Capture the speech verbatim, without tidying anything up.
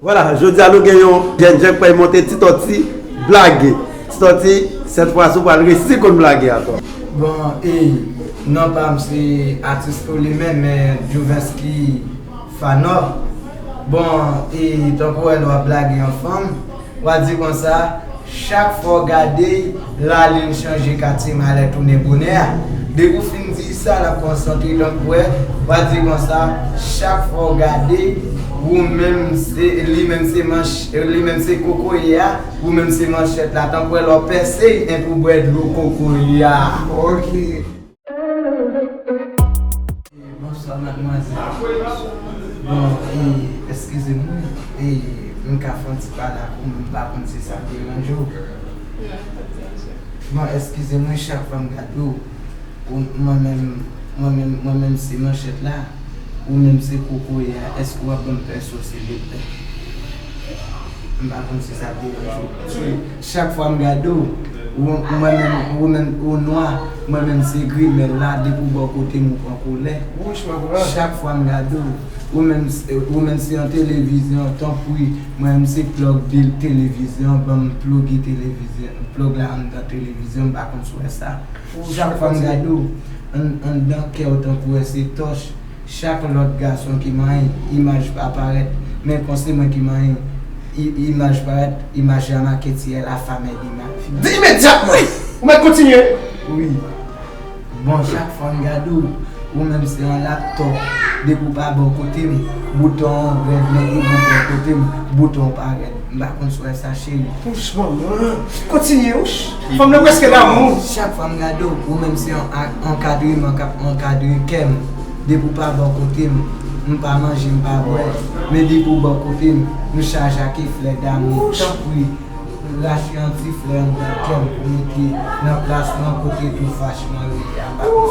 Vwala, jodi a nou gen yon jèn jan k pral monte Ti Tòti blage. Ti Tòti, sèt fwa si w pral resi konn blage ankò. Bon, e, non pa m se atis Folimen, men Jouvensky Fanò. Bon, e, tankou w wè lè w ap blage yon fanm, w a di konsa, chak fwa w gade, lalin chanje katye malè tounen bonè a. Depi w fin di sa, l ap konsantre tankou w wè, w a di konsa, chak fwa w gade, ou menm se, li menm se manch, li menm se kokoye a, ou menm se manchèt la, tankou w wè lè w pèse, epi w bwè dlo kokoye a. Ok. Bonswa, madmwazèl. Bon, e, eskize m, wi. E, m ka fè yon ti pale ak ou, m pa konn si sa ap deranje w. Non, pa deranje. Bon, eskize m, wi, chak fwa m gade w, ou, mwen menm, mwen menm, mwen menm se manchèt la, ou menm se kokoye a, èske w ap ban m pèso, silvouplè? M pa konn si sa ap deranje w. Chak fwa m gade w, ou, mwen menm, ou menm, ou nwa, mwen menm se grimèl la, depi w bò kote m, ou pran kolè. Chak fwa m gade w, ou menm, ou menm se yon televizyon, tanpri, mwen menm se plug de televizyon, ban m pluge televizyon, plug la anndan televizyon, m pa konn si w wè sa. Chak fwa m gade w, ann-, anndan kè w tankou w wè se tòch. Chak lòt gason ki manyen, imaj pa parèt, men kon se mwen ki manyen, i-, imaj parèt, imaj la make ti L a famè di ma fi. Di imedyatman! Ou mèt kontinye! Wi. Bon, chak fwa m gade w, ou menm se yon laptòp. Depi w pa bò kote m, bouton an rèd, men depi w bò kote m, bouton an pa rèd. M pa konn si w wè sa, cheri. Wouch, manman. Kontinye, wouch. Fanm nan prèske damou. Chak fwa m gade w, ou menm se yon a-, ankadreman k ap ankadre kè m. Depi w pa bò kote m, m pa manje, m pa bwè. Men depi w bò kote m, m chaje ak flè damou. Tanpri, rache yon ti flè anndan kè m pou mete nan plas mwen kote tou fache mwen rete a, pa konn